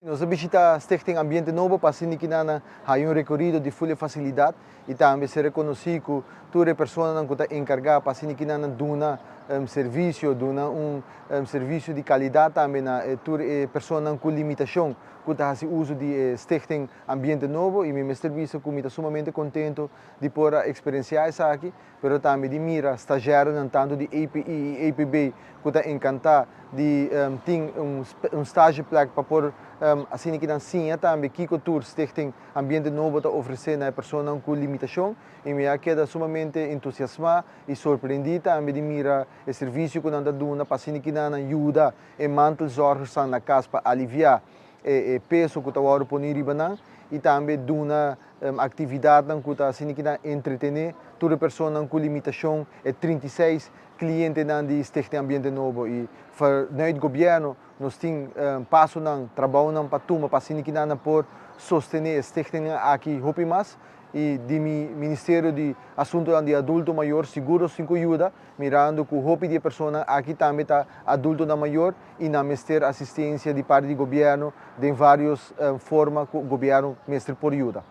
Nos a bishita Stichting Ambiente Nobo pa asina kinan haya un rekorido di full fasilidat i tambe ser rekonosí ku tur e personanan ku ta enkargá pa asina kinan duna servisio, duna un servisio di kalidat tambe na tur e personanan ku limitashon ku ta hasi uso di e Stichting Ambiente Nobo. I mi mester bisa ku mi ta sumamente kontentu di por a eksperensiá esaki, pero tambe di mira stazjèrenan tantu di APE i APB ku ta enkantá di tin un stageplek pa por asina ki nan siña tambe kiko tur Stichting Ambiente Nobo ta ofresé na e personanan ku limitashon. I mi a keda sumamente entusiasmá i sorprendí tambe di mira e servisio ku nan ta duna pa asina ki nan yuda e mantelzorgersnan na kas pa aliviá e peso ku ta wòrdu poní riba nan i tambe duna aktividatnan ku ta asina ki nan entretené tur e personanan ku limitashon, e 36 klientenan di Stichting Ambiente Nobo. I vanuit gobièrnu nos tin pasonan, trabounan pa tuma pa asina ki nan por sostené e stichtingnan aki hopi mas. I di mi Ministerio di Asuntonan di Adulto Mayor sigur nos tin ku yuda, mirando ku hopi di e personanan aki tambe ta adultonan mayor i nan mester asistensia di parti di gobièrnu den vários forma ku gobièrnu mester por yuda.